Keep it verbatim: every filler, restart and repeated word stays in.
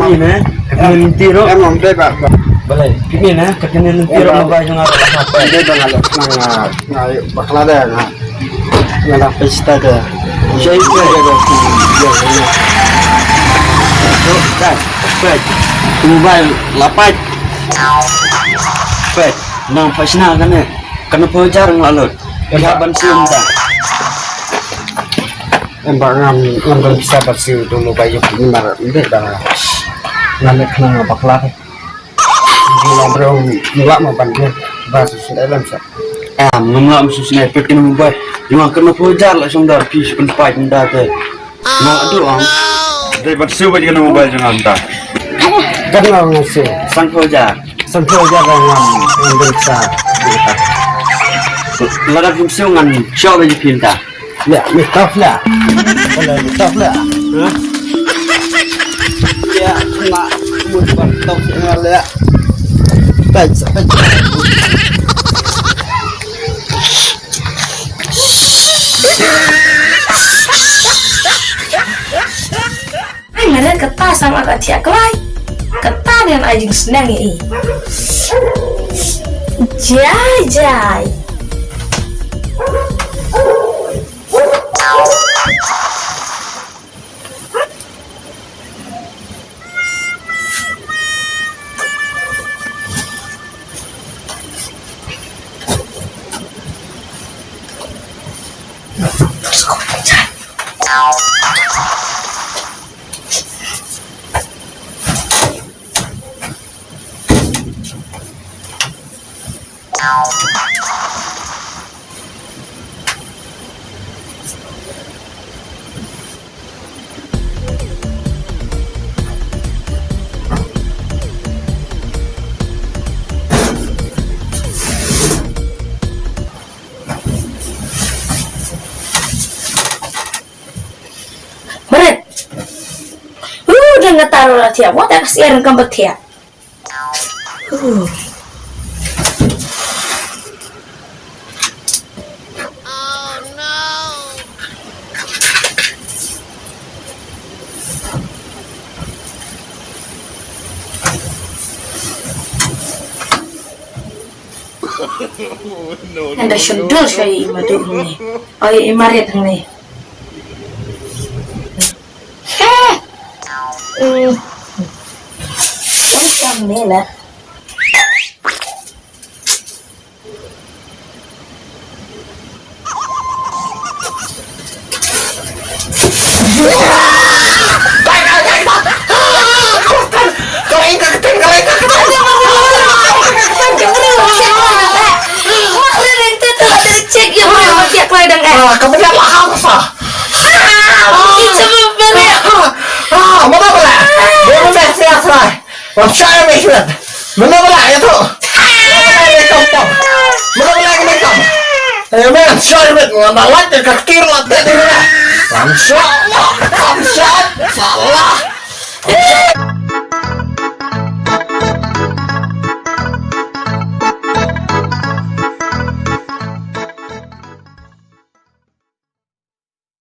Phi ne, ka kane lynti ruh. Em, em, dei ba, ba. Balei? Phi ne, ka kane lynti ruh, ba jong nga. Dei ba nga la, nga, nga, nga bakla de nga. Nga la pista de. Jai, jai, jai, jai. Peit, peit. Mobile la peit. Peit, nang peit shna kane. Kane phew hajar nga la lut. Phi hap ban siew mynta. Em ba ngam, ngam don pisa ban siew dulu ba ïoh ni mar ym dei ba nga leh khnang nga bakla. Ngi long briew ngi lah mo ban dei ba siew siew lem sa. Em, ngam lah siew siew peit kane mobile. Ïa nga kane phew hajar la shong dar phi shi pynpait mynta te. Nga adu ang. Dei ban siew ba kane mobile jong nga mynta. Kane nga siew. San phew hajar. San phew hajar ngam, ngam don pisa. Lada phim siew ngan shoh ba ïa phi mynta. Ïa, mi tough la. Wala mi tough la. Ha? Ïa, ma mut ban tough ïa nga la. Peit, peit. Ai, nga ren kata sama ka thiah klai. Kata ne ai jingsneng ïa i. Jai, jai. Bret. Uh, dang kata ruh la thiah. Wat ka syiar kam ba thiah. Uh. Ynda shu dul sha i Madu hangne. Oi, i Marit hangne. He. Hmm. Oi, kam ne la. Ram shah ïa me shuwa. Mano ba la ïa tu? Mano ba la ïa kam tam? Mano ba la ïa kam tam? Eh, man, shah ïa me, nga ba la ïa ka ktir la te de la. Ram shah. Ram